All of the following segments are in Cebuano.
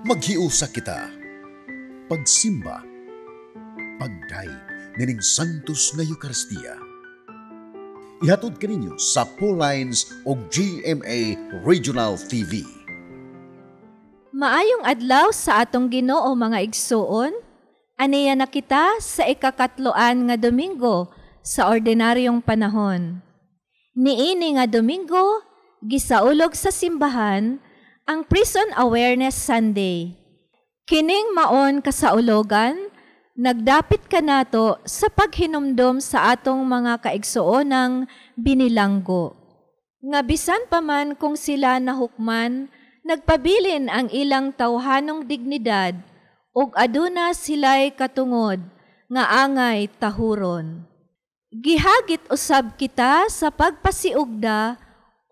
Maghiusa kita. Pagsimba. Pagdayeg nining Santos nga Eucharistia. Ihatod kaninyo sa Paulines o GMA Regional TV. Maayong adlaw sa atong Ginoo, mga igsuon. Aniya na kita sa ikakatloan nga Domingo sa ordinaryong panahon. Niini nga Domingo, gisaulog sa simbahan ang Prison Awareness Sunday. Kining maon kasaulogan, nagdapit kanato sa paghinumdom sa atong mga kaigsuonang binilanggo. Nga bisan pa man kung sila nahukman, nagpabilin ang ilang tawhanong dignidad ug aduna sila'y katungod nga angay tahuron. Gihagit usab kita sa pagpasiugda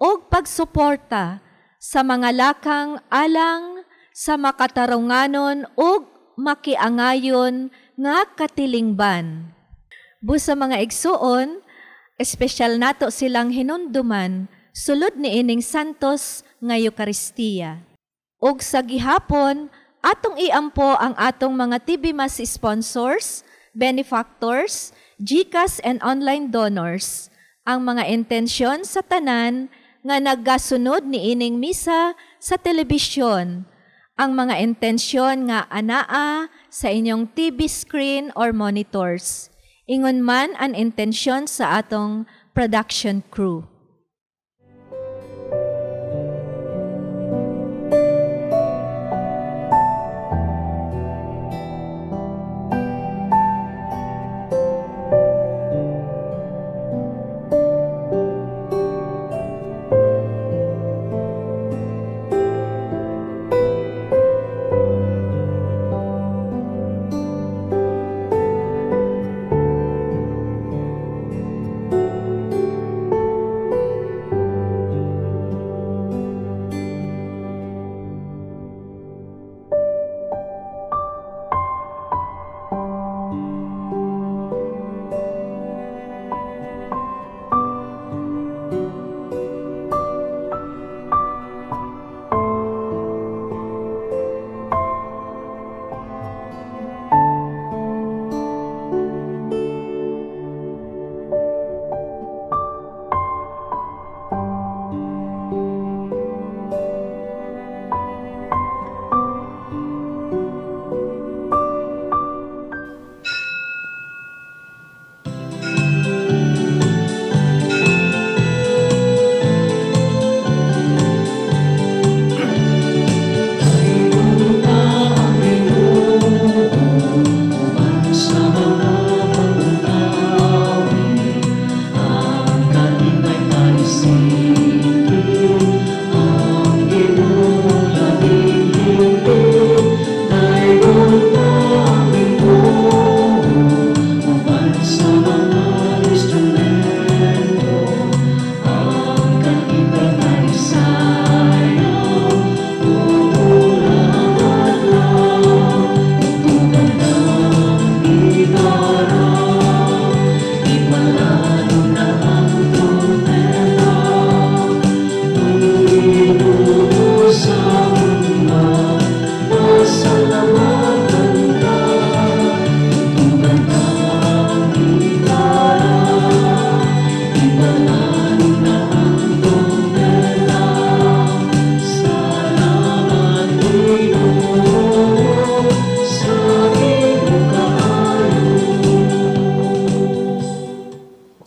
ug pagsuporta sa mga lakang alang sa makatarunganon ug makiangayon nga katilingban. Busa, mga igsuon, espesyal nato silang hinumduman sulod niining Santos nga Eukaristiya. Ug sa gihapon, atong iampo ang atong mga TV Mass sponsors, benefactors, GCash and online donors, ang mga intensyon sa tanan nga naggasunod niining misa sa telebisyon, ang mga intensyon nga anaa sa inyong TV screen or monitors. Ingon man ang intensyon sa atong production crew.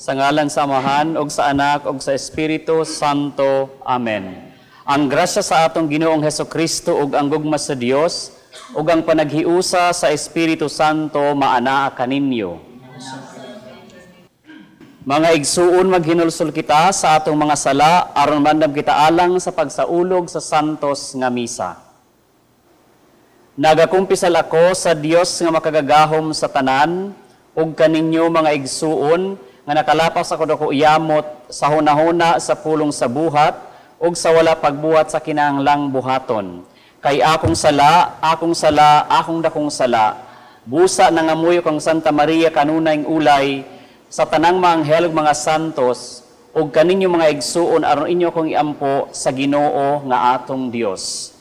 Sa ngalan sa Amahan, ug sa Anak, ug sa Espiritu Santo. Amen. Ang grasya sa atong Ginoong Hesukristo ug ang gugma sa Dios ug ang panaghiusa sa Espiritu Santo maanaa kaninyo. Mga igsuon, maghinulsol kita sa atong mga sala aron mandam kita alang sa pagsaulog sa santos nga misa. Nagakumpisal ako sa Dios nga makagagahom sa tanan ug kaninyo, mga igsuon, nga nakalapas ako dako yamot sa hunahuna, sa pulong, sa buhat ug sa wala pagbuhat sa kinahanglang buhaton. Kay akong sala, akong sala, akong dakong sala. Busa nangamuyo kang Santa Maria kanunayng ulay, sa tanang mga anghel ug mga santos ug kaninyo, mga igsuon, aron inyo kong iampo sa Ginoo nga atong Dios.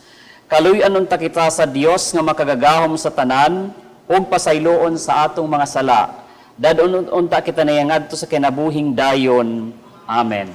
Kaluy-an unta kita sa Dios nga makagagahom sa tanan ug pasayloon sa atong mga sala. Dad-on unta kita niya ngadto sa kinabuhing dayon. Amen.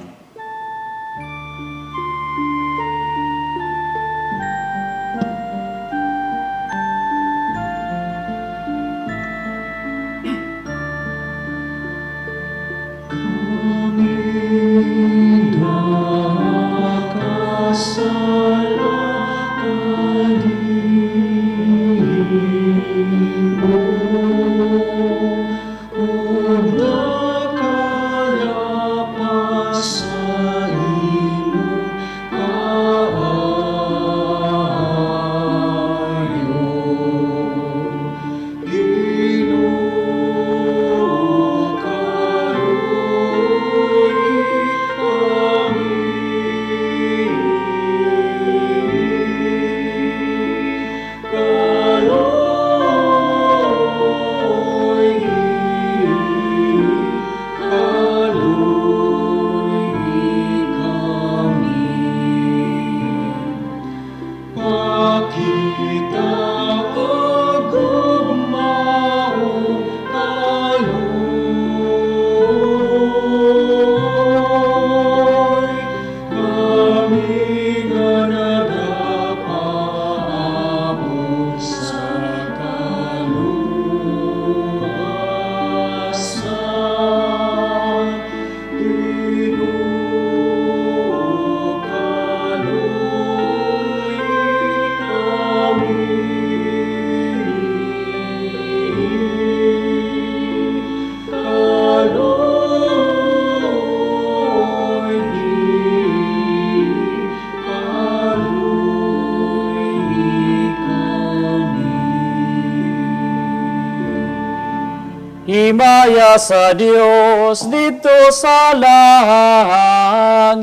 Himaya sa Dios dito sa langit.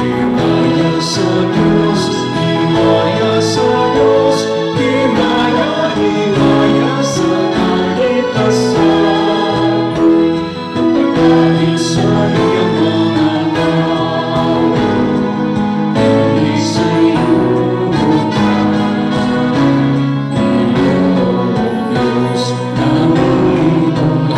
Himaya sa Dios, himaya sa Dios, himaya, himaya sa kaligtasan. Pagkain sa iyong mga tao, hindi sa Diyos, naming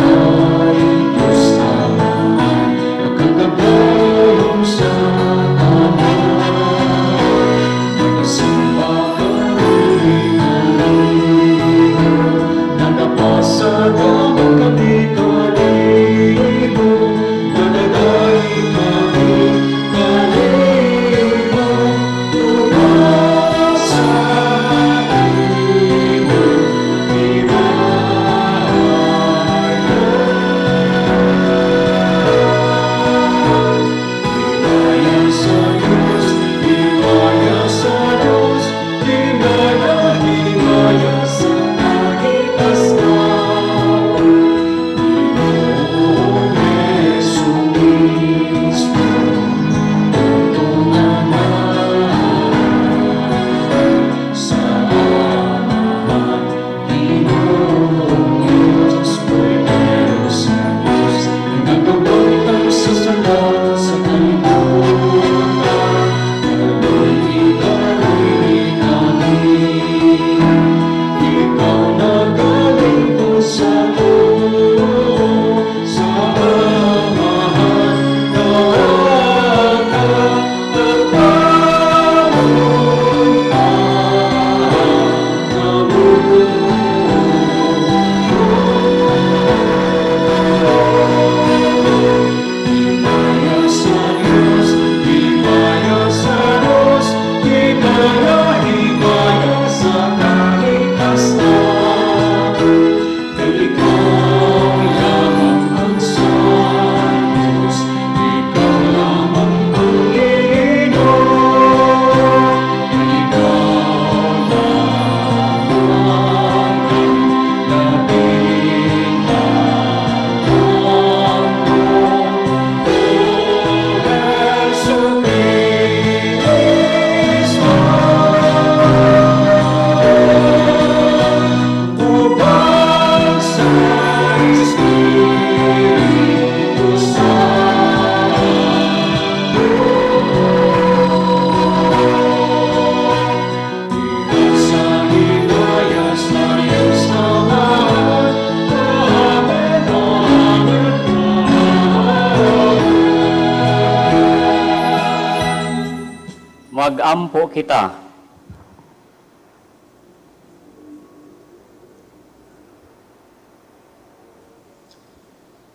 Mag-ampo kita.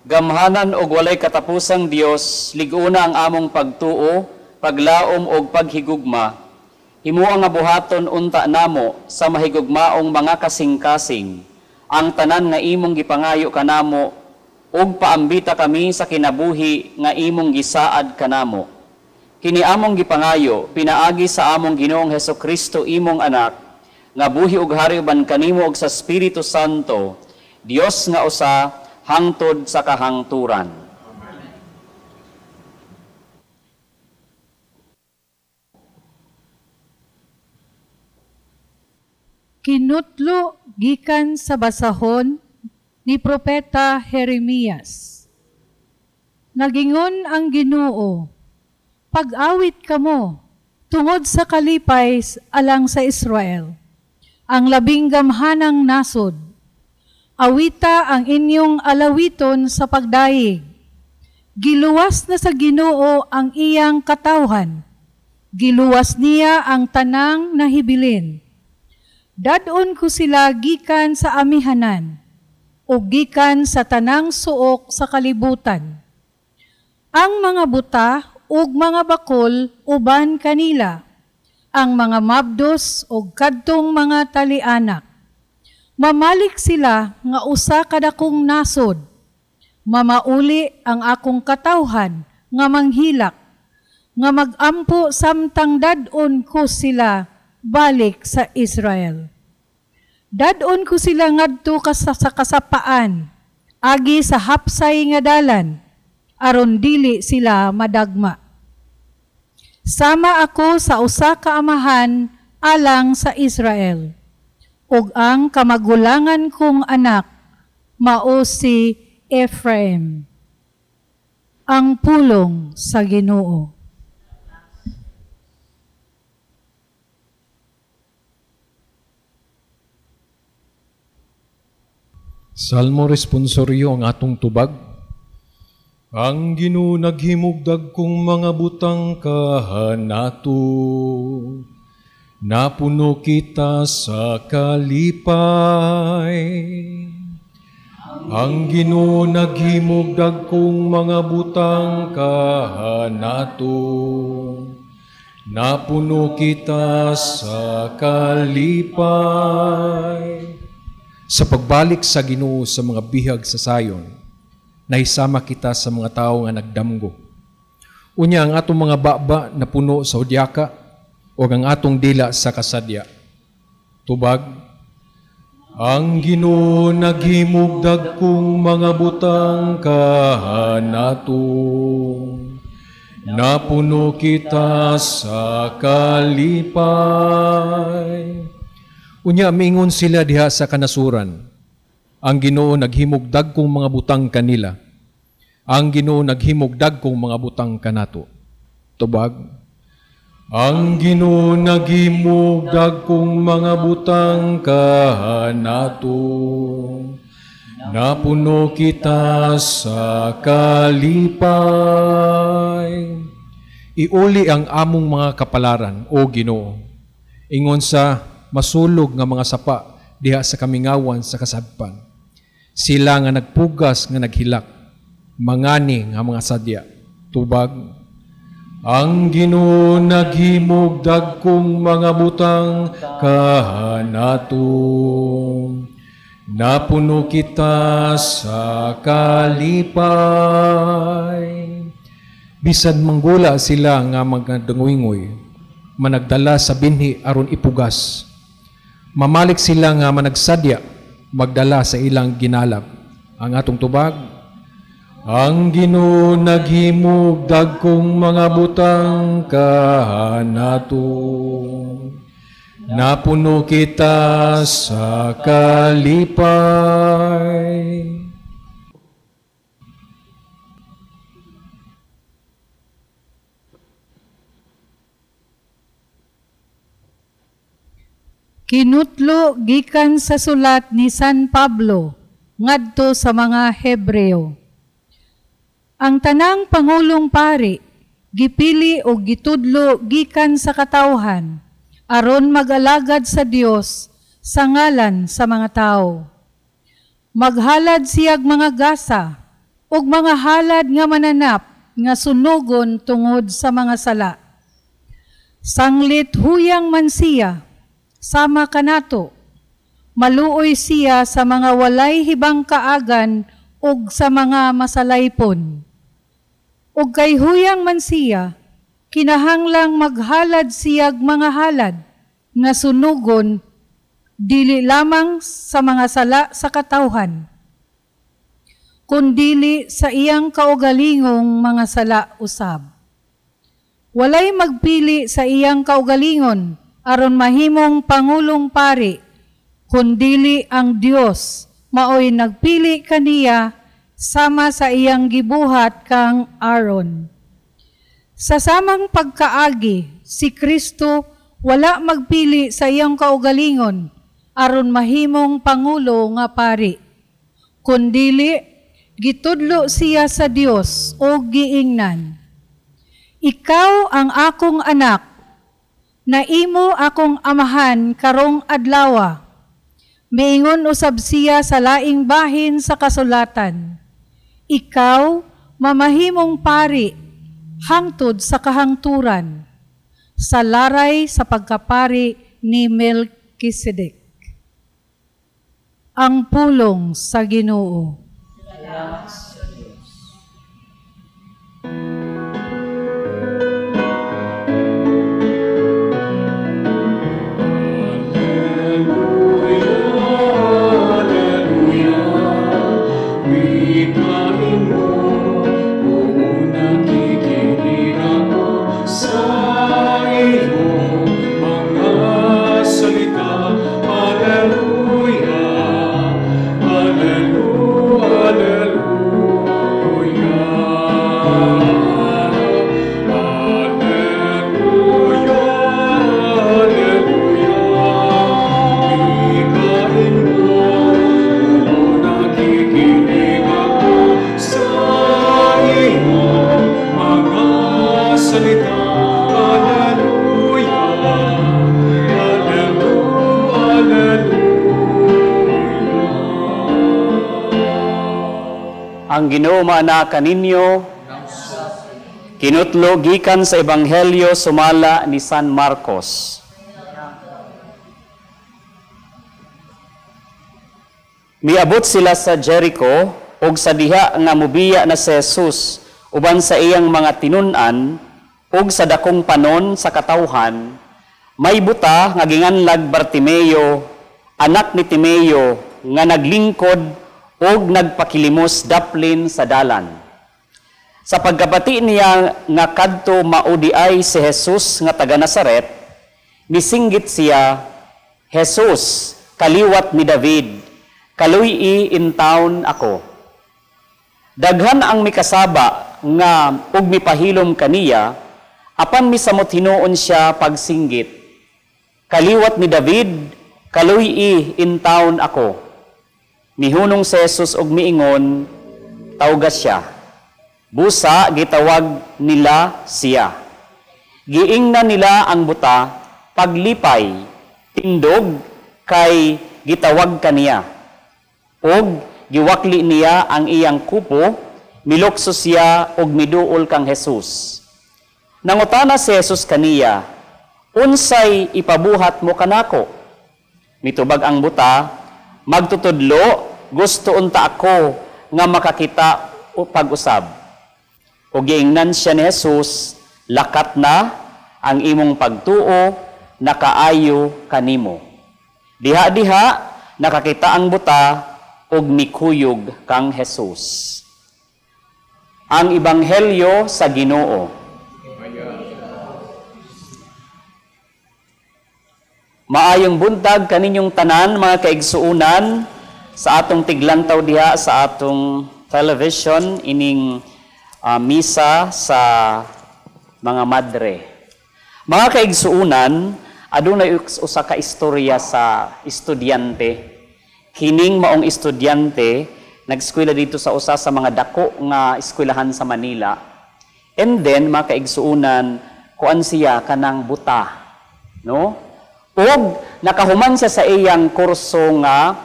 Gamhanan og walay katapusang Dios, lig-una ang among pagtuo, paglaom og paghigugma. Himua nga buhaton unta namo sa mahigugmaong mga kasing-kasing ang tanan nga imong gipangayo kanamo ug paambita kami sa kinabuhi nga imong gisaad kanamo. Kini among gipangayo pinaagi sa among Ginoong Hesukristo imong anak nga buhi ug hari uban kanimo ug sa Espiritu Santo, Dios nga usa hangtod sa kahangturan. Kinutlo gikan sa basahon ni Propeta Jeremias. Nagingon ang Ginoo, pag-awit kamo tungod sa kalipay alang sa Israel, ang labing gamhanang nasod. Awita ang inyong alawiton sa pagdayeg. Giluwas na sa Ginoo ang iyang katawhan. Giluwas niya ang tanang nahibilin. Dadon ko sila gikan sa amihanan o gikan sa tanang suok sa kalibutan. Ang mga buta ug mga bakol uban kanila, ang mga mabdos ug kadtong mga talianak. Mamalik sila nga usa ka dakong nasod. Mamauli ang akong katawhan nga manghilak, nga magampo samtang dadon ko sila balik sa Israel. Dadon ko sila ngadto sa kasapaan, agi sa hapsay nga dalan, aron dili sila madagma. Sama ako sa usa ka amahan alang sa Israel, ug ang kamagulangan kong anak mao si Ephraim. Ang pulong sa Ginoo. Salmo responsoryo ang atong tubag. Ang Ginoo naghimog dagkong mga butang kahanato. Napuno kita sa kalipay. Ang Ginoo naghimog dagkong mga butang kahanato. Napuno kita sa kalipay. Sa pagbalik sa Ginoo sa mga bihag sa sayon, nahisama kita sa mga tao nga nagdamgo. Unya ang atong mga baba na puno sa udyaka o ang atong dila sa kasadya. Tubag, ang Ginoo naghimog dagkong mga butang kahanato. Napuno kita sa kalipay. Unya mingon sila diha sa kanasuran. Ang Ginoo naghimog dagkong mga butang kanila. Ang Ginoo naghimog dagkong mga butang kanato. Tubag, ang Ginoo naghimog dagkong mga butang kahanato. Napuno kita sa kalipay. Iuli ang among mga kapalaran, o Ginoo. Ingon sa masulog nga mga sapa diha sa kamingawan sa kasadpan. Sila nga nagpugas nga naghilak, mangani nga mga sadya. Tubag, ang Ginoo naghimog dagkong mga butang kahanato. Napuno kita sa kalipay. Bisan manggula sila nga mga dangoy-ngoy, managdala sa binhi aron ipugas. Mamalik sila nga managsadya, magdala sa ilang ginalab. Ang atong tubag, ang Ginoo naghimog dagkong mga butang kahanato. Napuno kita sa kalipay. Kinutlo gikan sa sulat ni San Pablo ngadto sa mga Hebreo. Ang tanang pangulong pari Gipili og gitudlo gikan sa katawhan aron mag-alagad sa Dios sa ngalan sa mga tawo. Maghalad siyag mga gasa ug mga halad nga mananap nga sunugon tungod sa mga sala. Sanglit huyang man siya, sama kanato. Maluoy siya sa mga walay hibang kaagan ug sa mga masalaypon. Ug kay huyang man siya, kinahanglang maghalad siyag mga halad nga sunugon dili lamang sa mga sala sa katawhan, kundili sa iyang kaugalingong mga sala usab. Walay magpili sa iyang kaugalingon aron mahimong pangulong pari, kundili ang Dios maoy nagpili kaniya sama sa iyang gibuhat kang Aaron. Sa samang pagkaagi, si Kristo wala magpili sa iyang kaugalingon aron mahimong pangulo nga pari, kundili gitudlo siya sa Dios o giingnan, "Ikaw ang akong anak, na imo akong amahan karong adlawa." Miingon usab siya sa laing bahin sa kasulatan, "Ikaw mamahimong pari hangtod sa kahangturan, sa laray sa pagkapari ni Melchizedek." Ang pulong sa Ginoo. Salamat sa Diyos. Alleluia, alleluia, wikain mo, oo, nakikinig ako sa iyong mga salita. Alleluia, alleluia, alleluia. Alleluia, alleluia, wikain mo, oo, nakikinig ako sa iyong mga salita. Alleluia, alleluia, alleluia. Ang Ginoo maana kaninyo. Kinutlo gikan sa Ebanghelyo sumala ni San Marcos. Miabot sila sa Jericho ug sa diha nga mubiya na si Jesus uban sa iyang mga tinun-an ug sa dakong panon sa katawhan, may buta nga ginganlag Bartimeo, anak ni Timeo, nga naglingkod ug nagpakilimos daplin sa dalan. Sa pagkabati niya nga kadto maudi ay si Jesus nga taga Nazaret, misinggit siya, "Jesus, kaliwat ni David, kaluy-i in town ako." Daghan ang mikasaba nga ug mipahilom kaniya, apan misamot hinuon siya pagsinggit, "Kaliwat ni David, kaluy-i in town ako." Mihunong si Jesus og miingon, "Tawga siya." Busa gitawag nila siya. Giingnan nila ang buta, paglipay, tindog kay gitawag kaniya. Og giwakli niya ang iyang kupo, milukso siya og miduol kang Jesus. Nangutana si Jesus kaniya, "Unsay ipabuhat mo kanako?" Mitubag ang buta, "Magtutudlo, gusto unta ako nga makakita o pag-usab." O giingnan siya ni Jesus, "Lakat na ang imong pagtuo, nakaayo kanimo." Diha-diha nakakita ang buta og mikuyog kang Jesus. Ang Ebanghelyo sa Ginoo. Maayong buntag kaninyong tanan mga kaigsuonan sa atong tiglantaw diha sa atong television ining misa sa mga madre. Mga kaigsuonan, adunay usa ka istorya sa estudyante. Kining maong estudyante nagskwela dito sa usa sa mga dako nga eskwelahan sa Manila. And then, mga kaigsuunan, kuan siya kanang buta, no? Ug nakahuman siya sa iyang kurso nga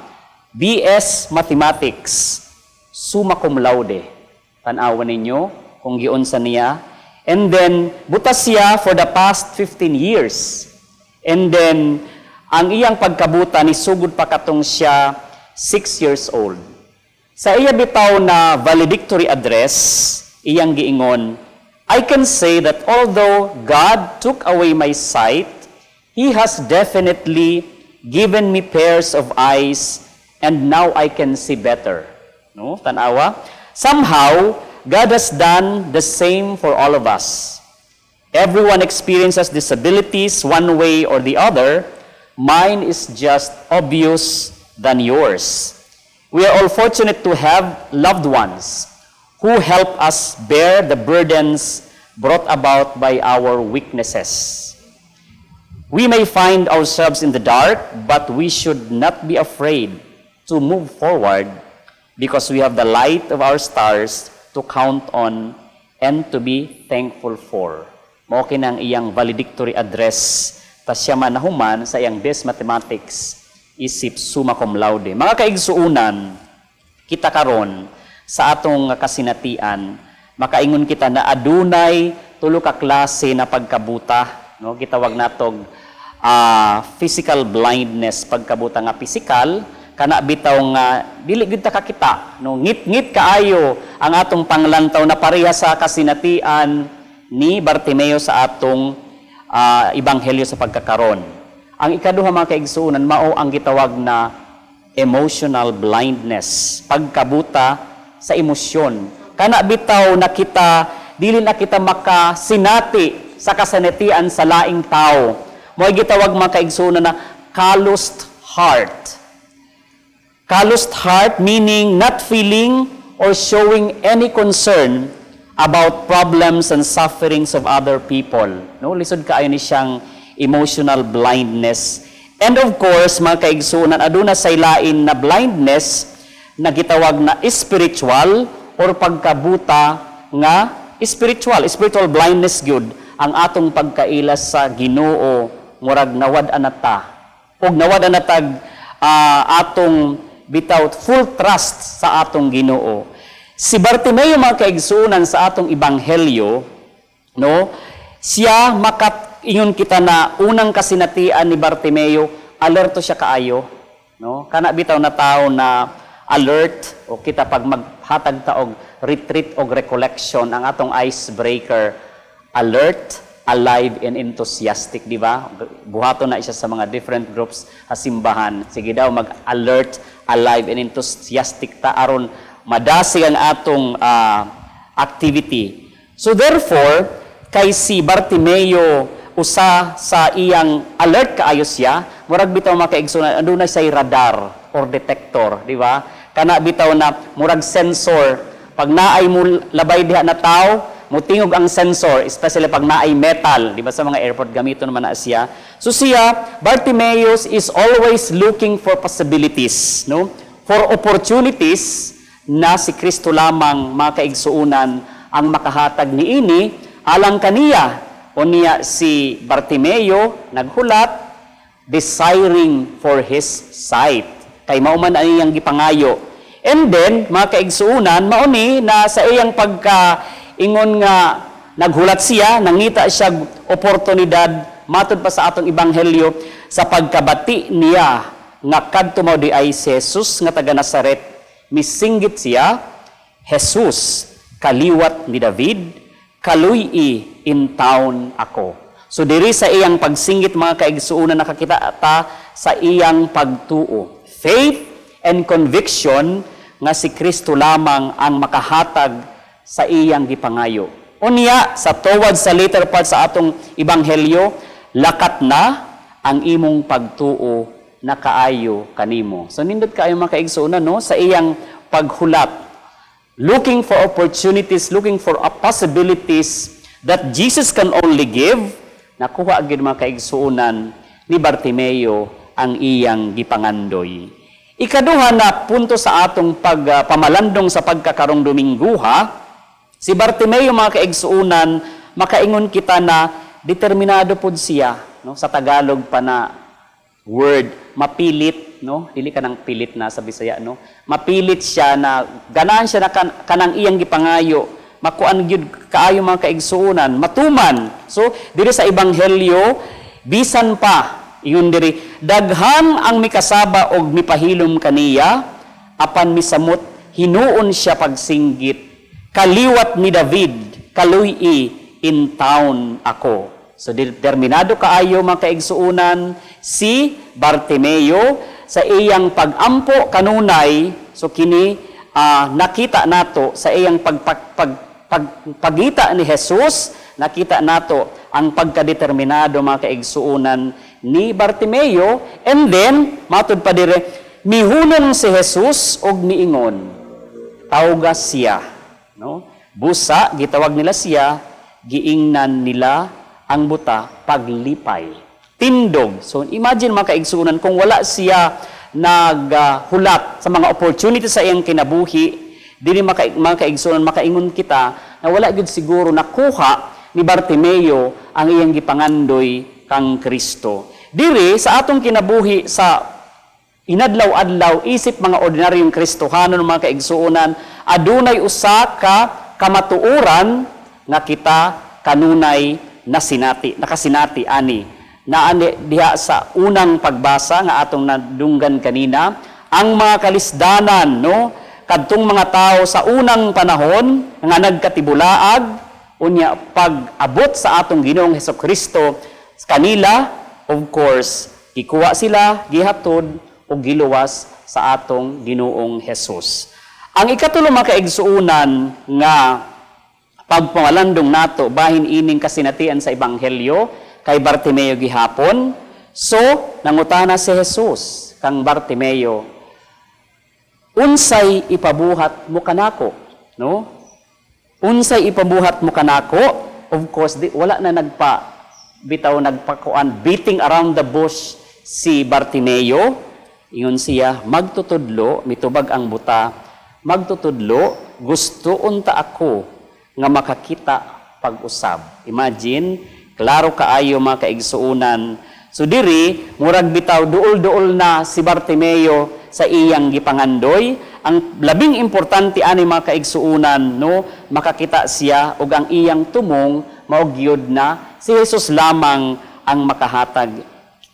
BS Mathematics, summa cum laude. Tan-awa ninyo kung giunsa niya. And then, buta siya for the past 15 years. And then, ang iyang pagkabuta ni sugod pa katong siya 6 years old. Sa iya bitaw na valedictory address, iyang giingon, "I can say that although God took away my sight, He has definitely given me pairs of eyes and now I can see better." No? Tanawa? "Somehow, God has done the same for all of us. Everyone experiences disabilities one way or the other. Mine is just obvious than yours. We are all fortunate to have loved ones who help us bear the burdens brought about by our weaknesses. We may find ourselves in the dark, but we should not be afraid to move forward because we have the light of our stars to count on and to be thankful for." Mao kinang iyang valedictory address, ta siya man nahuman sa iyang BS Mathematics isip summa cum laude. Mga kaigsuunan, kita karon sa atong kasinatian, makaingon kita na adunay tulo ka klase na pagkabuta, no? Gitawag natog physical blindness, pagkabuta nga physical, kana bitaw nga dili gyud ta kakita, no? Ngit-ngit kaayo ang atong panglantaw na pareha sa kasinatian ni Bartimeo sa atong ebanghelyo sa pagkakaron. Ang ikaduha, mga kaigsuonan, mao ang gitawag na emotional blindness, pagkabuta sa emosyon. Kana bitaw na kita dili na kita makasinati sa kasinatian sa laing tao. Mao gitawag, mga kaigsuonan, na calloused heart. Calloused heart meaning not feeling or showing any concern about problems and sufferings of other people. No, lisod kaayo ni siyang emotional blindness. And of course, mga kaigsuonan, aduna say lain na blindness na gitawag na spiritual or pagkabuta nga spiritual, spiritual blindness gyud, ang atong pagkaila sa Ginoo murag nawad-an na ta. Ug nawad-an na tag atong bitaw full trust sa atong Ginoo. Si Bartimeo, mga kaigsuonan, sa atong ebanghelyo, no? Siya, makat ingon kita na unang kasinatian ni Bartimeo, alerto siya kaayo, no? Kana bitaw na tao na alert, o kita pag maghatag ta og retreat og recollection, ang atong icebreaker, alert, alive and enthusiastic, di ba? Buhaton na siya sa mga different groups sa simbahan. Sige daw, mag-alert, alive and enthusiastic ta aron madasig ang atong activity. So therefore, kay si Bartimeo, usa sa iyang alert kaayo siya, murag bitaw, mga kaigsuonan, aduna siya radar or detector, di ba? Kana bitaw na murag sensor, pag naay mo labay diha na tao, mutingog ang sensor, especially pag naay metal, di ba sa mga airport gamiton naman na siya. So siya, Bartimaeus is always looking for possibilities, no? For opportunities na si Kristo lamang, mga kaigsuunan, ang makahatag niini alang kaniya. O niya si Bartimeo naghulat, desiring for his sight. Kay mao man ang iyang gipangayo. And then, mga kaigsuunan, mao ni na sa iyang pagka ingon nga naghulat siya, nangita siya oportunidad, matud pa sa atong ebanghelyo, sa pagkabati niya nga kadto mao di ay si Jesus nga taga Nazaret, misinggit siya, "Jesus, kaliwat ni David, kaluy-i intawon ako." So diri sa iyang pagsinggit, mga kaigsuonan, nakakita ta sa iyang pagtuo. Faith and conviction nga si Kristo lamang ang makahatag sa iyang gipangayo. Unya, sa towards sa later part sa atong ebanghelyo, "Lakat na, ang imong pagtuo nakaayo kanimo." So nindot kaayo, mga kaigsuonan, no, sa iyang paghulat. Looking for opportunities, looking for possibilities that Jesus can only give, nakuha gyud, mga kaigsuonan, ni Bartimeo ang iyang gipangandoy. Ikaduha na punto sa atong pagpamalandong sa pagkakarong Domingguha, si Bartimeo Si Bartimeo, mga kaigsuunan, makaingon kita na determinado pod siya, no? Sa Tagalog pa na word, mapilit, no? Dili ka nang pilit na sa Bisaya, no? Mapilit siya na ganahan siya na kanang iyang gipangayo, makuan gyud kaayo, mga kaigsuunan, matuman. So diri sa ebanghelyo, bisan pa ingon diri, daghan ang mikasaba og mipahilom kaniya, apan misamot hinuon siya pagsinggit, "Kaliwat ni David, kaluy-i intawon ako." So determinado kaayo, mga kaigsuunan, si Bartimeo sa iyang pagampo kanunay. So kini nakita nato sa iyang pagita ni Jesus, nakita nato ang pagkadeterminado, mga kaigsuunan, ni Bartimeo. And then matud pa dire, mihunong si Jesus og miingon, "Tawga siya," no? Busa gitawag nila siya, giingnan nila ang buta paglipay. Tindog. So imagine, mga kaigsuunan, kung wala siya naghulat sa mga opportunity sa iyang kinabuhi, dili mga kaigsuunan, makaingon kita na wala gyud siguro nakuha ni Bartimeo ang iyang gipangandoy kang Kristo. Diri sa atong kinabuhi sa inadlaw-adlaw isip mga ordinaryong Kristohanon, mga kaigsuonan, adunay usa ka kamatuoran nga kita kanunay nasinati, nakasinati ani. Naani diha sa unang pagbasa nga atong nadunggan kanina, ang mga kalisdanan, no, kadtong mga tao sa unang panahon nga nagkatibulaag, unya pag-abot sa atong Ginoong Hesukristo kanila, of course, gikuha sila, gihatod ug giluwas sa atong Ginoong Hesus. Ang ikatulo, mga kaigsuonan, nga pagpamalandong nato bahin ining kasinatian sa ebanghelyo kay Bartimeo gihapon. So nangutana si Jesus kang Bartimeo, "Unsay ipabuhat mo kanako?" No? "Unsay ipabuhat mo kanako?" Of course, di, wala na nagpa bitaw nagpakuan, beating around the bush si Bartimeo. Ingon siya, "Magtutudlo," mitubag ang buta, "Magtutudlo, gusto unta ako nga makakita pag-usab." Imagine, klaro kaayo, mga kaigsuunan. So diri, murag bitaw duol-duol na si Bartimeo sa iyang gipangandoy. Ang labing importante ani, mga kaigsuunan, no, makakita siya ug ang iyang tumong mao gyud na si Jesus lamang ang makahatag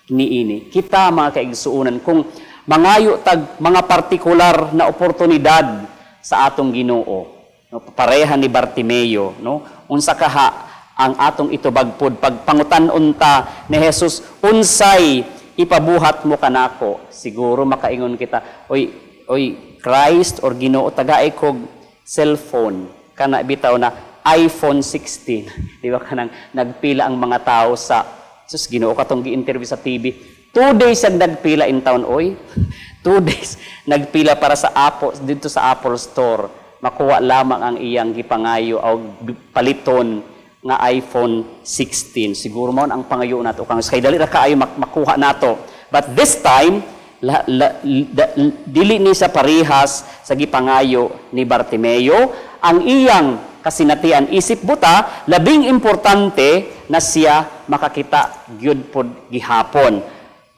niini. Kita, mga kaigsuunan, kung mangayo tag mga partikular na oportunidad sa atong Ginoo, no, pareha ni Bartimeo, no, unsa kaha ang atong itubag pod pag pangutan-on ta ni Jesus, "Unsay ipabuhat mo kanako?" Siguro makaingon kita, "Oy, oy Christ or Ginoo, tagay kog cellphone," kana bitaw na iPhone 16, di ba? Kanang nagpila ang mga tao sa, sus, Ginoo, katong gi-interview sa TV, 2 days ang nagpila in town, oy. 2 days nagpila para sa Apple, dito sa Apple Store, makuha lamang ang iyang gipangayo o paliton nga iPhone 16. Siguro mo ang pangayo nato kang kay dali ra kaayo makuha nato. But this time, dili ni sa parehas sa gipangayo ni Bartimeo. Ang iyang kasinatian isip buta, labing importante na siya makakita gyud pod gihapon.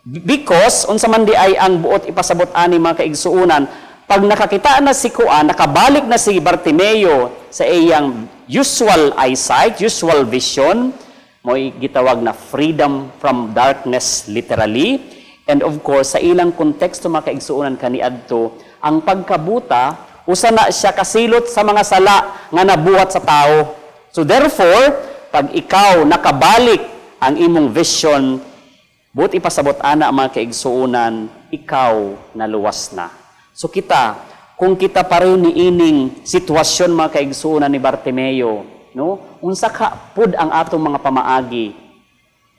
Because unsa man di ay ang buot ipasabot ani, mga kaigsuonan, pag nakakita na si kuan, nakabalik na si Bartimeo sa iyang usual eyesight, usual vision, mo'y gitawag na freedom from darkness, literally. And of course, sa ilang konteksto, mga kaigsuonan, kaniadto, ang pagkabuta, usa na siya kasilot sa mga sala nga nabuhat sa tao. So therefore, pag ikaw nakabalik ang imong vision, buot ipasabot ana, mga kaigsuonan, ikaw naluwas na. So kita, kung kita pareho ni ining sitwasyon, mga kaigsuonan, ni Bartimeo, no? Unsa ka pud ang atong mga pamaagi?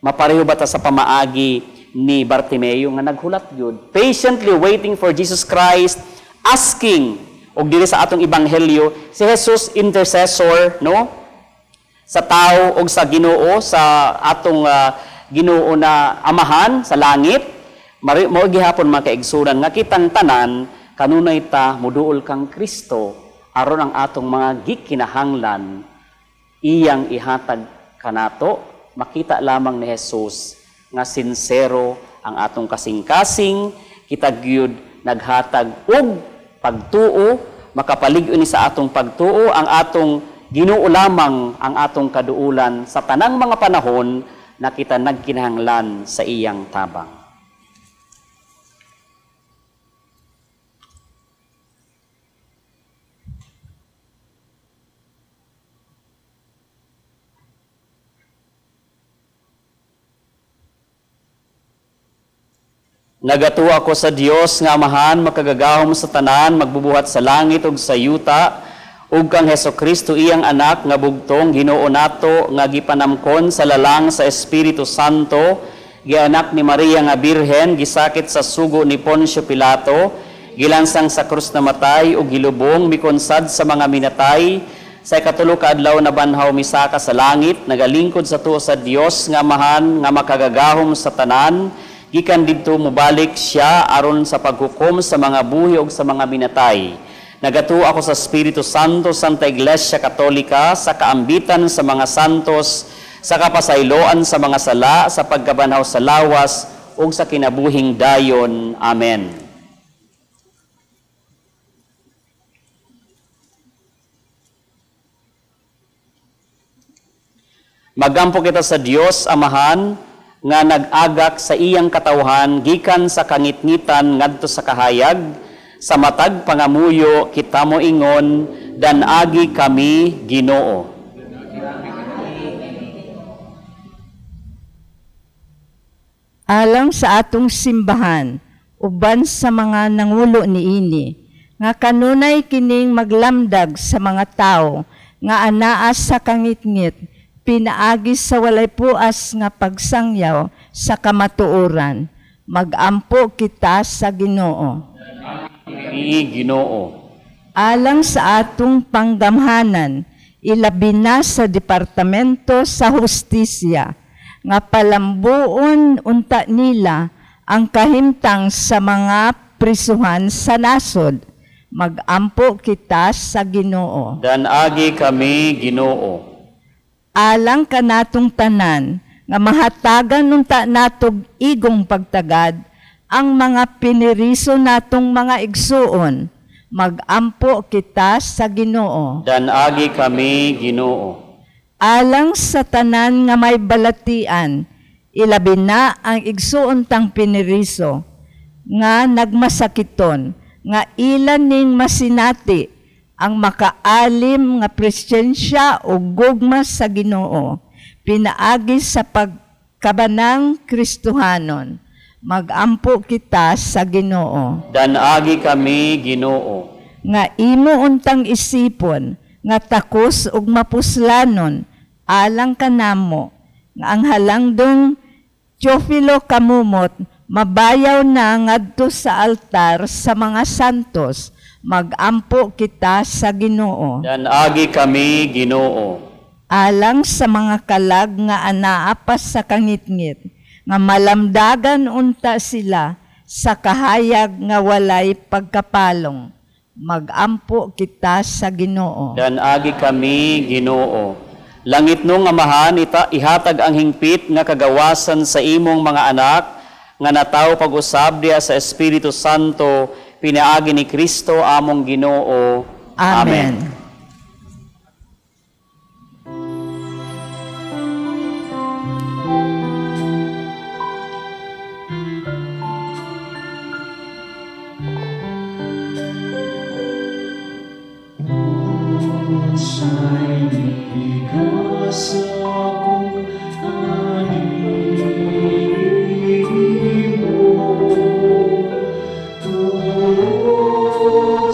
Mapareho ba ta sa pamaagi ni Bartimeo nga naghulat gyud, patiently waiting for Jesus Christ, asking? Og diri sa atong ebanghelyo, si Jesus intercessor, no? Sa tao og sa Ginoo, sa atong Ginoo na Amahan sa langit. Mao gihapon, mga kaigsuonan, nga kitang tanan kanunay ta muduol kang Kristo Aron ang atong mga gikinahanglan iyang ihatag kanato, makita lamang ni Jesus nga sinsero ang atong kasing-kasing, kita gyud naghatag og pagtuo, makapalig-on ni sa atong pagtuo, ang atong Ginoo lamang ang atong kaduulan sa tanang mga panahon na kita nagkinahanglan sa iyang tabang. Nagatuo ako sa Dios nga Amahan, makagagahom sa tanan, magbubuhat sa langit ug sa yuta, ug kang Hesukristo iyang anak nga bugtong Ginoo nato nga gipanamkon sa lalang sa Espiritu Santo, gianak ni Maria nga Birhen, gisakit sa sugo ni Poncio Pilato, gilansang sa krus na matay ug gilubong, mikonsad sa mga minatay, sa ikatulo ka adlaw na banhaw misaka sa langit, nagalingkod sa tuo sa Dios nga Amahan nga makagagahom sa tanan, gikan didto mobalik siya aron sa paghukom sa mga buhi ug sa mga minatay. Nagatuo ako sa Espiritu Santo, Santa Iglesia Katolika, sa kaambitan sa mga santos, sa kapasayloan sa mga sala, sa pagkabanhaw sa lawas, ug sa kinabuhing dayon. Amen. Magampo kita sa Dios Amahan, nga nag-agak sa iyang katawhan gikan sa kangitngitan ngadto sa kahayag, sa matag pangamuyo kita mo ingon, danagi kami Ginoo. Alang sa atong simbahan, uban sa mga nangulo niini, nga kanunay kining maglamdag sa mga tao nga anaa sa kangitngit, pinaagi sa walay puas nga pagsangyaw sa kamatuoran. Magampo kita sa Ginoo. Ginoo. Alang sa atong panggamhanan, ilabi na sa Departamento sa Hustisya, nga palambuon unta nila ang kahimtang sa mga prisuhan sa nasod. Magampo kita sa Ginoo. Danagi kami Ginoo. Alang kanatong tanan nga mahatagan unta natog igong pagtagad ang mga piniriso natong mga igsuon, magampo kita sa Ginoo. Danagi kami Ginoo. Alang sa tanan nga may balatian, ilabi na ang igsuon tang piniriso nga nagmasakiton, nga ilan ning masinati ang makaalim nga presensya o gugma sa Ginoo, pinaagi sa pagkabanang Kristohanon. Magampo kita sa Ginoo. Danagi kami Ginoo. Nga imo untang isipon, nga takos ug mapuslanon, alang kanamo, nga ang halangdong Teofilo Kamumot mabayaw na ngadto sa altar sa mga santos. Magampo kita sa Ginoo. Danagi kami Ginoo. Alang sa mga kalag nga anaa pa sa kangitngit, nga malamdagan unta sila sa kahayag nga walay pagkapalong. Magampo kita sa Ginoo. Danagi kami Ginoo. Langit nung Amahan, ihatag ang hingpit nga kagawasan sa imong mga anak nga natawo pag-usab diha sa Espiritu Santo, pinaagi ni Kristo among Ginoo. Amen. Amen.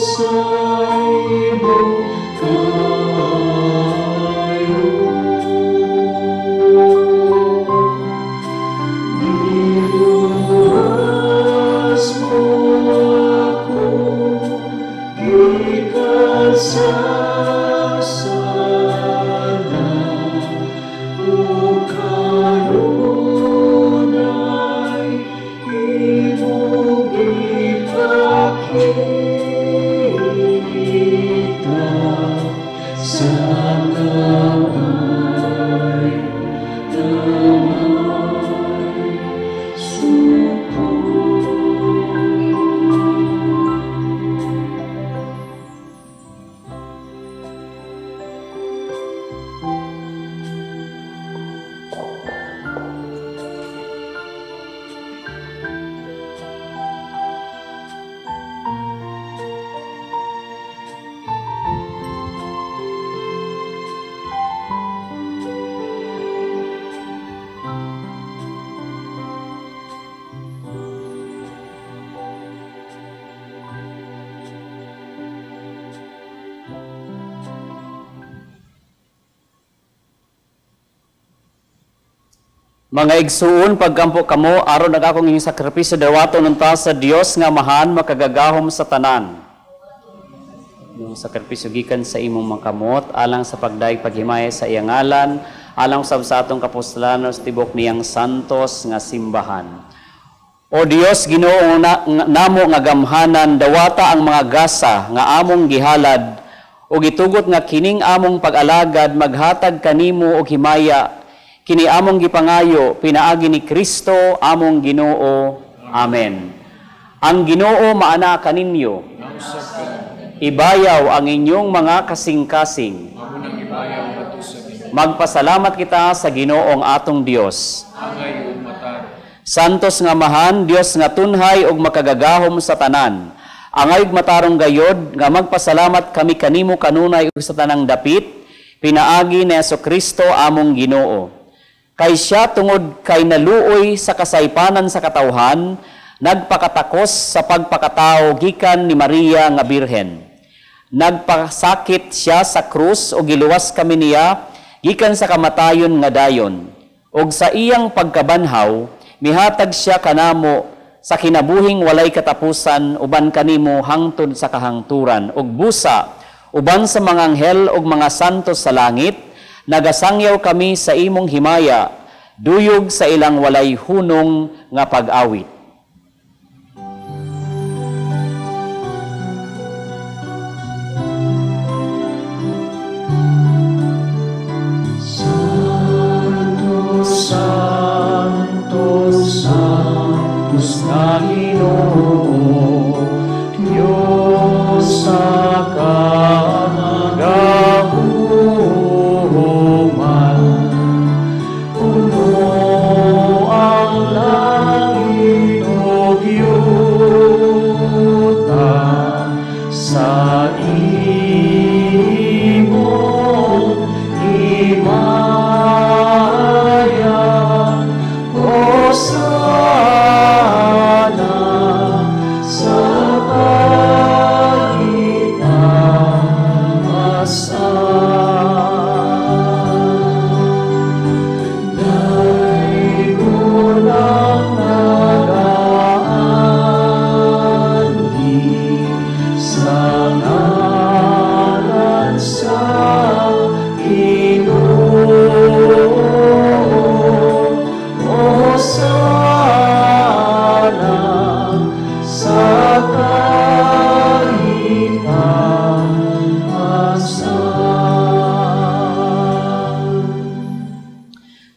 Sa imong Mga igsuon, pagkampo kamo, aron ang akong inyong sakripisyo dawaton unta sa Dios nga Amahan makagagahom sa tanan. Yung sakripisyo gikan sa imong mga kamot, alang sa pagdayeg paghimaya sa iyang ngalan, alang usab sa atong kapuslanon sa tibok niyang santos nga simbahan. O Dios, Ginoo namo nga gamhanan, dawata ang mga gasa nga among gihalad, ug gitugot nga kining among pag-alagad maghatag kanimo og himaya. Kini among gipangayo, pinaagi ni Kristo among Ginoo. Amen. Ang Ginoo maana kaninyo. Ibayaw ang inyong mga kasing-kasing. Magpasalamat kita sa Ginoong atong Dios. Santos nga Amahan, Dios nga tunhay ug makagagahom sa tanan. Angay ug matarong gayod nga magpasalamat kami kanimo kanunay ug sa tanang dapit, pinaagi ni Hesukristo among Ginoo. Kay siya tungod kay naluoy sa kasaypanan sa katawhan, nagpakatakos sa pagpakatao gikan ni Maria nga Birhen. Nagpasakit siya sa krus o giluwas kami niya gikan sa kamatayon nga dayon. Og sa iyang pagkabanhaw, mihatag siya kanamo sa kinabuhing walay katapusan uban kanimo hangtod sa kahangturan. Og busa, uban sa mga anghel og mga santos sa langit, nagasangyaw kami sa imong himaya, duyog sa ilang walay hunong nga pag-awit. Santo, Santo, Santos na Ginoo, Diyos sa kagahuman. Sa imong himaya, Hosana sa pagitasan. Daygon ang nagaandi sa ngalan sa Ginoo, Hosana sa kahitasan.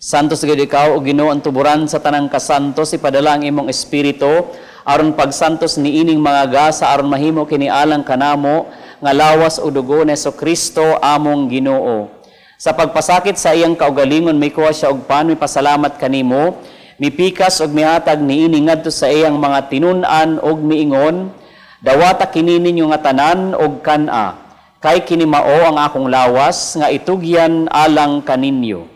Santos gid ikaw o Ginoo ang tuburan sa tanang kasantos, ipadala ang imong espiritu aron pagsantos niining mga gasa aron mahimo kini alang kanamo nga lawas o dugo ni Hesukristo among Ginoo. Sa pagpasakit sa iyang kaugalingon mikuha siya og pan, mipasalamat kanimo, mipikas og mihatag niini ngadto sa iyang mga tinun-an og miingon, dawata kini ninyo nga tanan og kan-a, kay kini mao ang akong lawas nga itugyan alang kaninyo.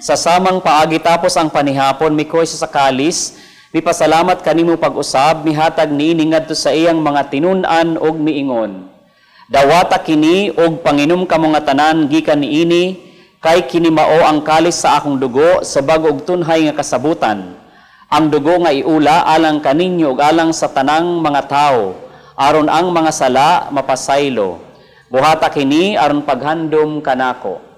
Sa samang paagi tapos ang panihapon, mikoy siya sa kalis, mipasalamat kanimo pag-usab, mihatag niini ngadto sa iyang mga tinun-an og miingon. Dawata kini og panginom kamo nga tanan gikan niini, kay kini mao ang kalis sa akong dugo sa bag-o og tunhay nga kasabutan. Ang dugo nga iula alang kaninyo ug alang sa tanang mga tawo, aron ang mga sala mapasaylo. Buhata kini aron paghandom kanako.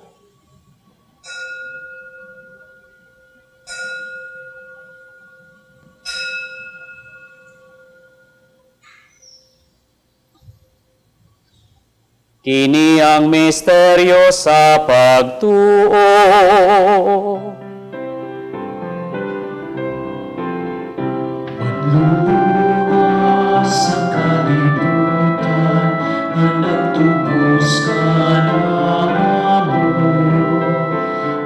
Kini ang misteryo sa pagtuo. Padlunga sa kalibutan nga nagtubos kanamo,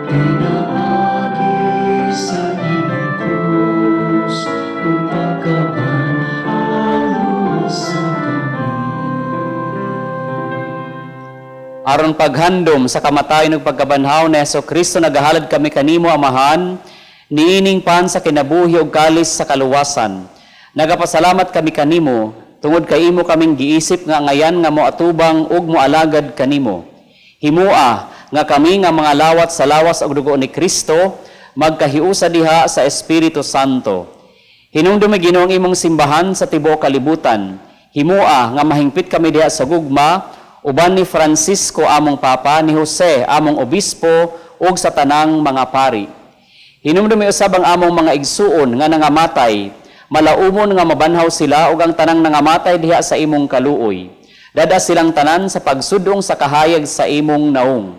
pinaagi sa imong krus ug pagkabanhaw sa kami. Aron paghandom sa kamatayon ug pagkabanhaw ni Hesukristo, nagahalad kami kanimo, Amahan. Niining pan sa kinabuhi ug kalis sa kaluwasan. Nagapasalamat kami kanimo tungod kay imo kaming giisip nga ngayan nga moatubang ug moalagad kanimo. Himua nga kami nga mga lawat sa lawas ug dugo ni Kristo magkahiusa diha sa Espiritu Santo. Hinumdumi Ginoo ang imong simbahan sa tibuok kalibutan. Himua nga mahingpit kami diha sa gugma uban ni Francisco among Papa, ni Jose among Obispo ug sa tanang mga pari. Hinumdumi usab ang among mga igsuon nga nangamatay, malaumon nga mabanhaw sila ug ang tanang nangamatay diha sa imong kaluoy. Dada silang tanan sa pagsudong sa kahayag sa imong naong.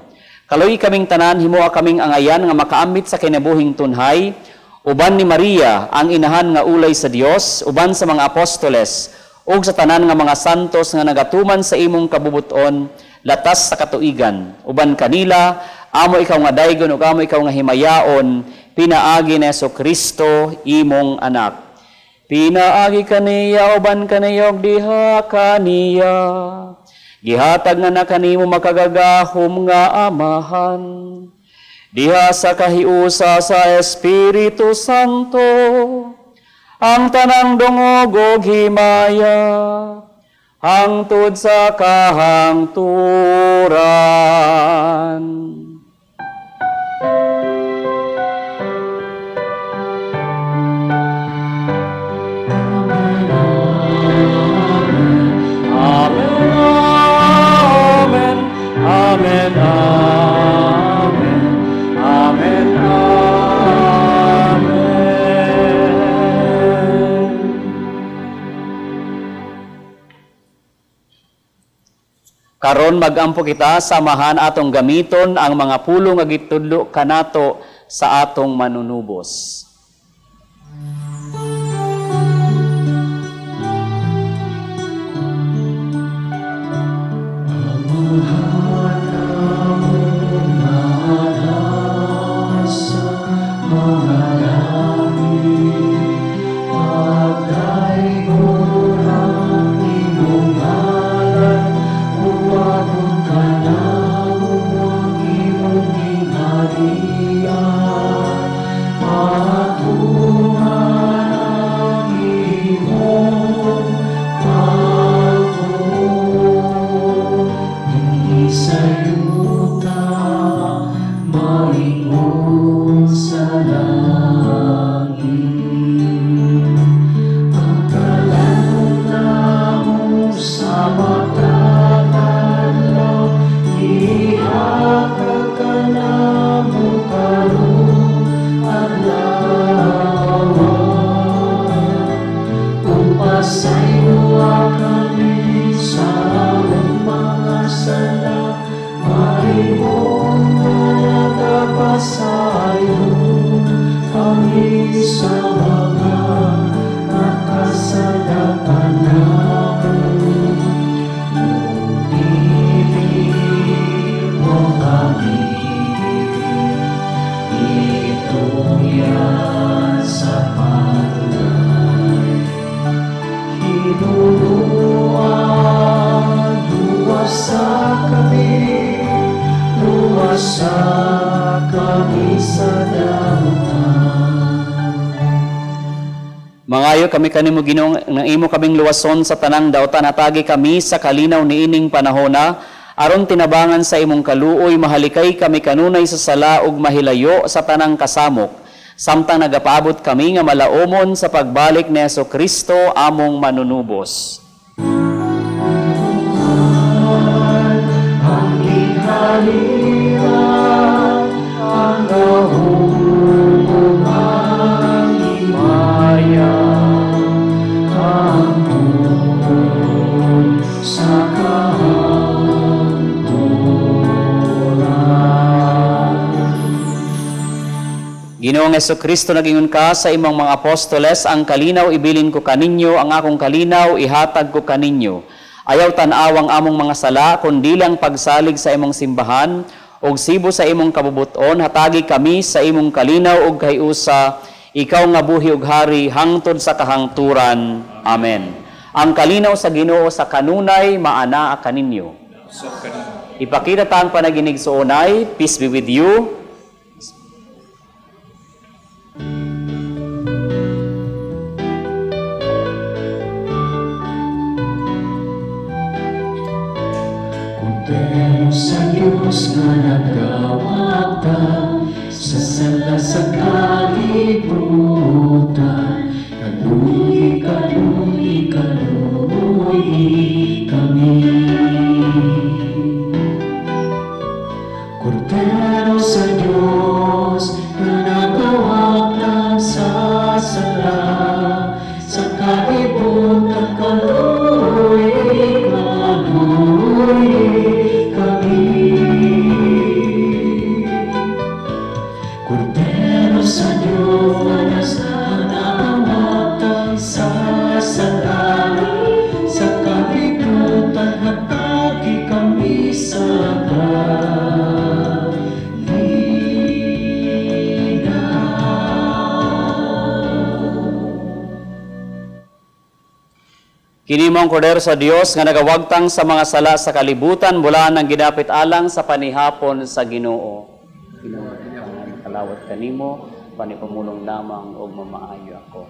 Kaluoy kaming tanan, himua kaming angayan nga makaambit sa kinabuhing tunhay, uban ni Maria ang inahan nga ulay sa Dios, uban sa mga apostoles, ug sa tanan nga mga santos nga nagatuman sa imong kabubuton, latas sa katuigan. Uban kanila, amo ikaw nga daygon ug amo ikaw nga himayaon, pinaagi ni Jesucristo imong anak. Pinaagi kaniya uban kaniya ug diha kaniya. Gihatag nga na kanimo makagagahom nga Amahan. Diha sa kahiusa sa Espiritu Santo, ang tanang dungog ug himaya, hangtod sa kahangturan. Amen, amen, amen, amen, amen. Karon magampo kita, samahan atong gamiton ang mga pulong nga gitudlo kanato sa atong manunubos. Mangayo kami kanimo Ginoo nga imo kaming luwason sa tanang dautan, hatagi kami sa kalinaw niining panahona, aron tinabangan sa imong kaluoy mahalikay kami kanunay sa sala ug mahilayo sa tanang kasamok, samtang nagapaabot kami nga malaumon sa pagbalik ni Jesucristo among manunubos. Ginoong Jesucristo, nagingon ka sa imong mga apostoles, ang kalinaw ibilin ko kaninyo, ang akong kalinaw ihatag ko kaninyo. Ayaw tan-awang among mga sala, kundi lang pagsalig sa imong simbahan, ug sibo sa imong kabubuton, hatagi kami sa imong kalinaw ug kahiusa, ikaw nga buhi ug hari, hangtod sa kahangturan. Amen. Ang kalinaw sa Ginoo sa kanunay maanaa kaninyo. Ipakita ta ang panaginig sa unay. Peace be with you. nga nagawagtang sa sala sa kalibutan. Kaluoyi, kaluoyi, kaluoyi kami. Kordero sa Diyos nga nagawagtang sa sala sa kalibutan, kaluoyi, kaluoyi kami. Kordero sa Diyos nga nagawagtang sa sala sa kalibutan, hatagi kami sa kalinaw. Kini mong Kordero sa Dios nga nagawagtang sa mga sala sa kalibutan, bulaan ang gidapit alang sa panihapon sa Ginoo. Ginoo, makalawat kanimo, panipamulong lamang og mamaayo ako.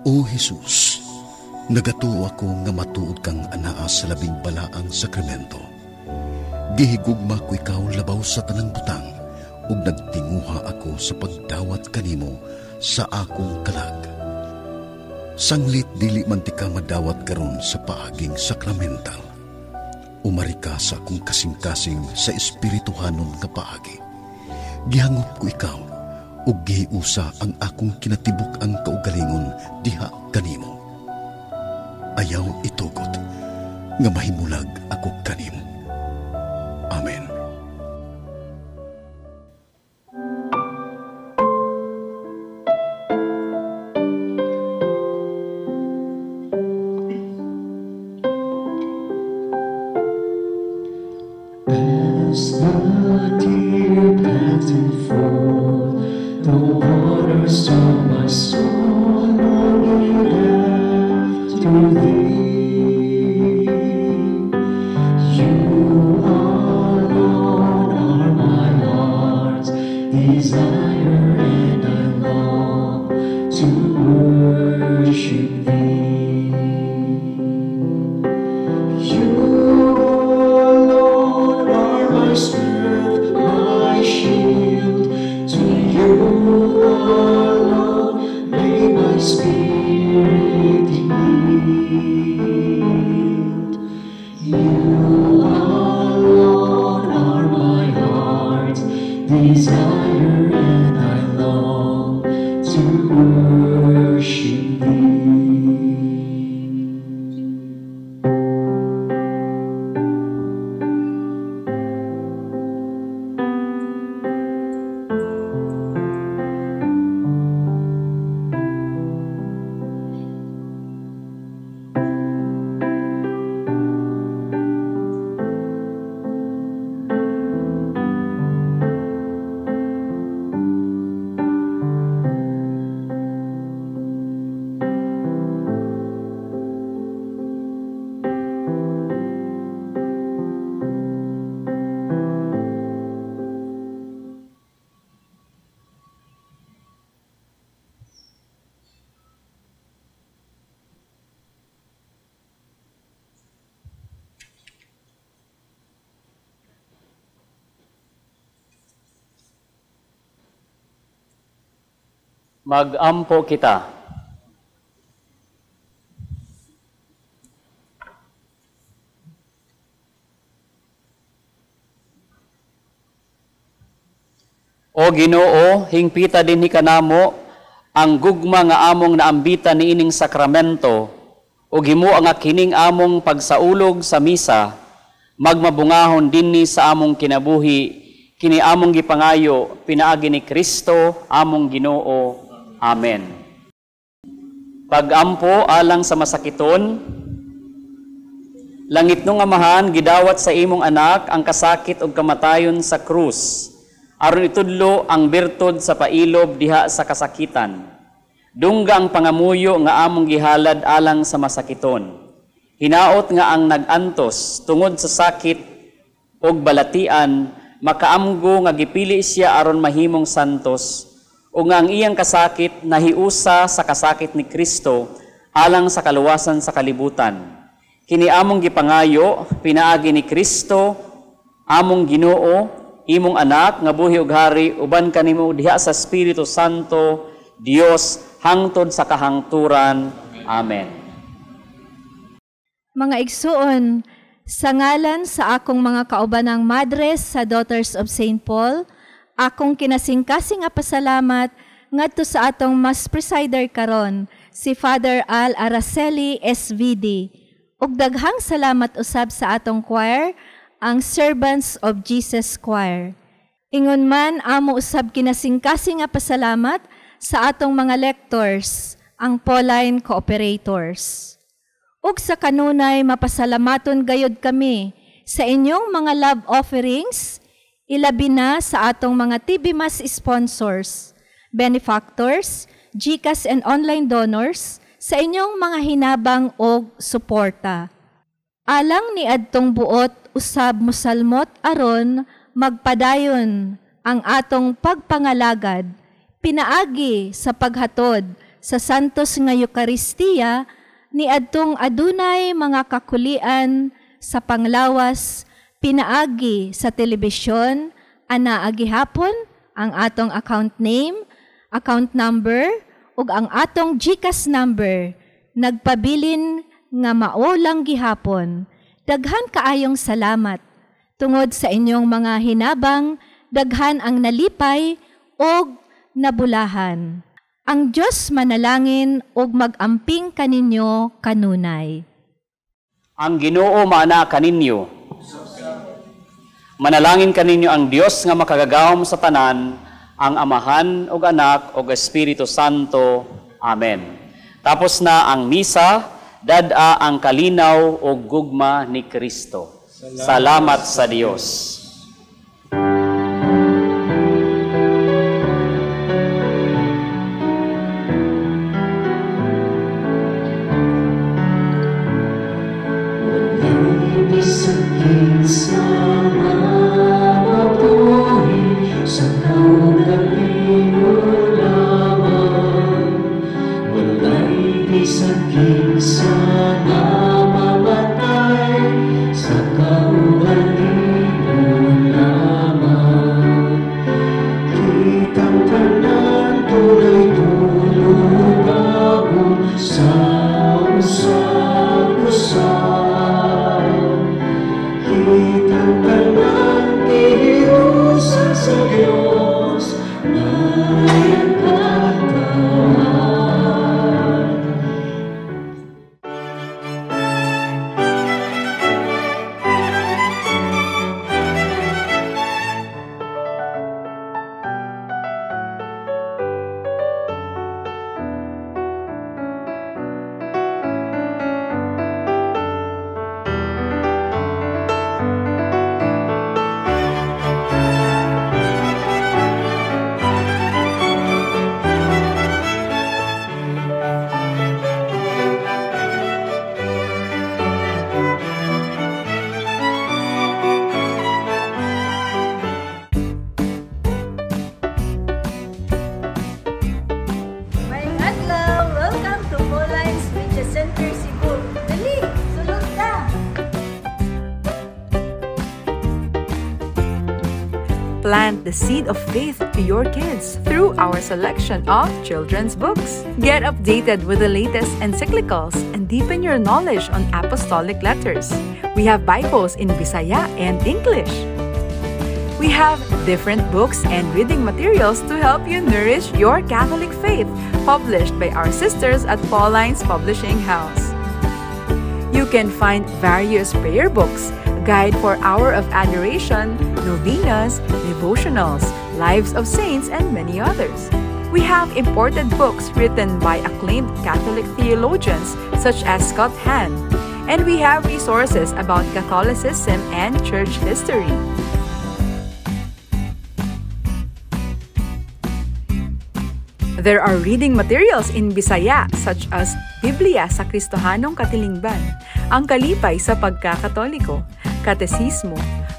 O Jesus, nagatuo ako nga matuod kang anaa sa labing balaang sakramento. Gihigugma ko ikaw labaw sa tanang butang, ug nagtinguha ako sa pagdawat kanimo sa akong kalag. Sanglit dili man ti ka madawat karon sa paaging sakramental. Umari ka sa akong kasing-kasing sa espirituhanon nga paagi. Gihangop ko ikaw, ug gihiusa ang akong kinatibuk-ang kaugalingon diha kanimo. Ayaw itugot nga mahimulag ako kanimo. Amen. As the deer panted for the waters, so my soul longed after thee. You alone are my heart's desire, and I long to worship thee. You alone are my strength, my shield. To you alone may my spirit yield. You alone are my heart's desire, and I long to worship thee. Magampo kita. O Ginoo, hingpita dinhi kanamo ang gugma nga among naambitan niining sakramento, ug himoa nga kining among pagsaulog sa misa magmabungahon dinhi sa among kinabuhi, kini among gipangayo pinaagi ni Kristo among Ginoo. Amen. Pagampo alang sa masakiton. Langit nung Amahan, gidawat sa imong anak ang kasakit ug kamatayon sa krus, aron itudlo ang birtud sa pailob diha sa kasakitan. Dungga ang pangamuyo nga among gihalad alang sa masakiton. Hinaot nga ang nag-antos tungod sa sakit ug balatian makaamgo nga gipili siya aron mahimong santos, ug nga ang iyang kasakit nahiusa sa kasakit ni Kristo alang sa kaluwasan sa kalibutan. Kini among gipangayo pinaagi ni Kristo among Ginoo, imong anak nga buhi ug hari uban kanimo diha sa Espiritu Santo, Dios, hangtod sa kahangturan. Amen. Mga igsuon, sa ngalan sa akong mga kaubanang madres sa Daughters of St. Paul, akong kinasingkasing nga pasalamat ngadto sa atong Mass presider karon, si Father Al Araceli SVD. Ug daghang salamat usab sa atong choir, ang Servants of Jesus Choir. Ingon man amo usab kinasingkasing nga pasalamat sa atong mga lectors, ang Pauline Cooperators. Ug sa kanunay mapasalamaton gayod kami sa inyong mga love offerings, ilabi na sa atong mga TV Mass sponsors, benefactors, GCash and online donors, sa inyong mga hinabang og suporta. Alang ni adtong buot usab musalmot aron magpadayon ang atong pagpangalagad, pinaagi sa paghatod sa Santos nga Eukaristiya ni adtong adunay mga kakulian sa panglawas, pinaagi sa telebisyon, anaa gihapon ang atong account name, account number, ug ang atong GCash number, nagpabilin nga mao lang gihapon. Daghan kaayong salamat tungod sa inyong mga hinabang, daghan ang nalipay og nabulahan. Ang Dios manalangin og mag-amping kaninyo kanunay. Ang Ginoo maana kaninyo. Manalangin kaninyo ang Dios nga makagagahom sa tanan, ang Amahan ug Anak ug Espiritu Santo. Amen. Tapos na ang misa, dad-a ang kalinaw ug gugma ni Kristo. Salamat sa Dios. Sa mabuhi sa kaugalingon lamang, walay bisan kinsa nga mamatay sa kaugalingon lamang. Kitang tanan tunay tulubagon sa usag-usag. Kitang tanan gihiusan sa Dios nga iyang katawhan. Maayong adlaw! Welcome to Paulines Media Center Cebu. Dali, sulod ta! Plant the seed of faith to your kids through our selection of children's books. Get updated with the latest encyclicals and deepen your knowledge on apostolic letters. We have Bibles in Bisaya and English. We have different books and reading materials to help you nourish your Catholic faith, published by our sisters at Paulines Publishing House. You can find various prayer books, guide for Hour of Adoration, novenas, devotionals, lives of saints, and many others. We have imported books written by acclaimed Catholic theologians such as Scott Hahn, and we have resources about Catholicism and church history. There are reading materials in Bisaya such as Biblia sa Kristohanong Katilingban, Ang Kalipay sa Pagkakatoliko, Katesismo,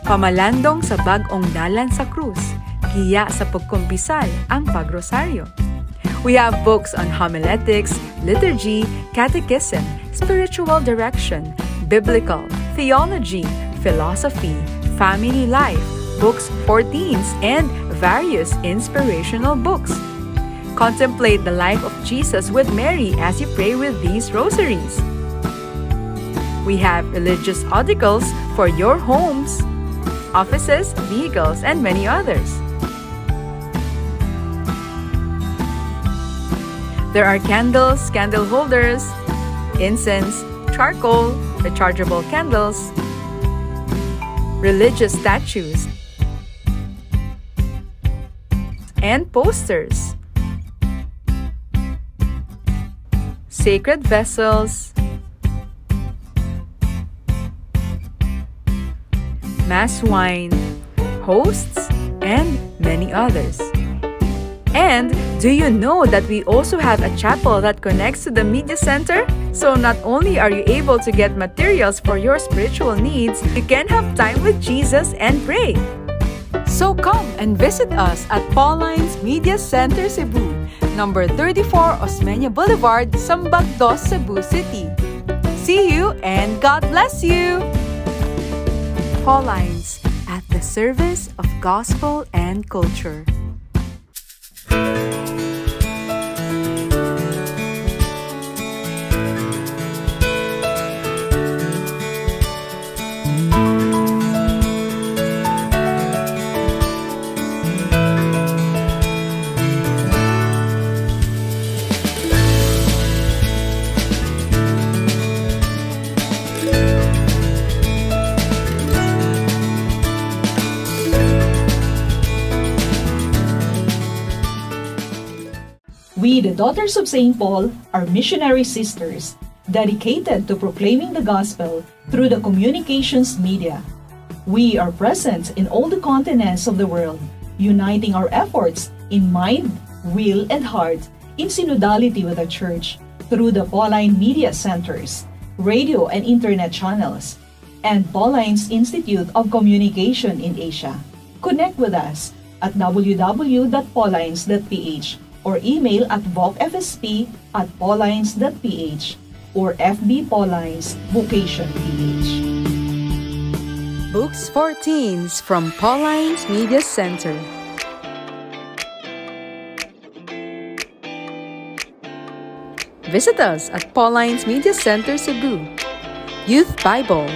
Pamalandong sa bag-ong dalan sa krus, giya sa pagkumpisal ang pagrosaryo. We have books on homiletics, liturgy, catechism, spiritual direction, biblical, theology, philosophy, family life, books for teens, and various inspirational books. Contemplate the life of Jesus with Mary as you pray with these rosaries. We have religious articles for your homes, offices, vehicles, and many others. There are candles, candle holders, incense, charcoal, rechargeable candles, religious statues, and posters, sacred vessels, mass wine, hosts, and many others. And do you know that we also have a chapel that connects to the media center? So not only are you able to get materials for your spiritual needs, you can have time with Jesus and pray. So come and visit us at Paulines Media Center Cebu, number 34 Osmeña Boulevard, Sambag Dos, Cebu City. See you and God bless you! Paulines, at the service of gospel and culture. We, the Daughters of St. Paul, are missionary sisters dedicated to proclaiming the gospel through the communications media. We are present in all the continents of the world, uniting our efforts in mind, will, and heart in synodality with the Church through the Pauline Media Centers, radio and internet channels, and Paulines Institute of Communication in Asia. Connect with us at www.paulines.ph or email at vocfsp@paulines.ph or FB Paulines Vocation PH. Books for Teens from Paulines Media Center. Visit us at Paulines Media Center Cebu. Youth Bible,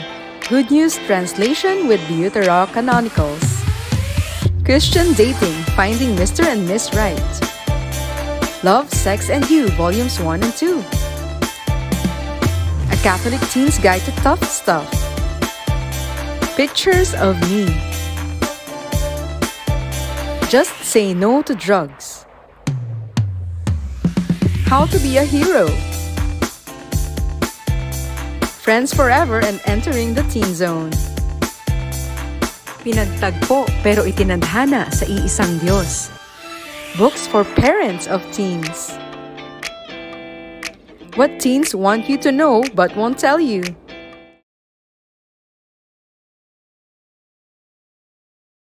Good News Translation with Deuterocanonicals. Christian Dating, Finding Mr. and Miss Right. Love, Sex, and You, Volumes 1 and 2. A Catholic Teen's Guide to Tough Stuff. Pictures of Me. Just Say No to Drugs. How to Be a Hero. Friends Forever and Entering the Teen Zone. Pinagtagpo pero itinadhana sa iisang Diyos. Books for parents of teens. What teens want you to know but won't tell you.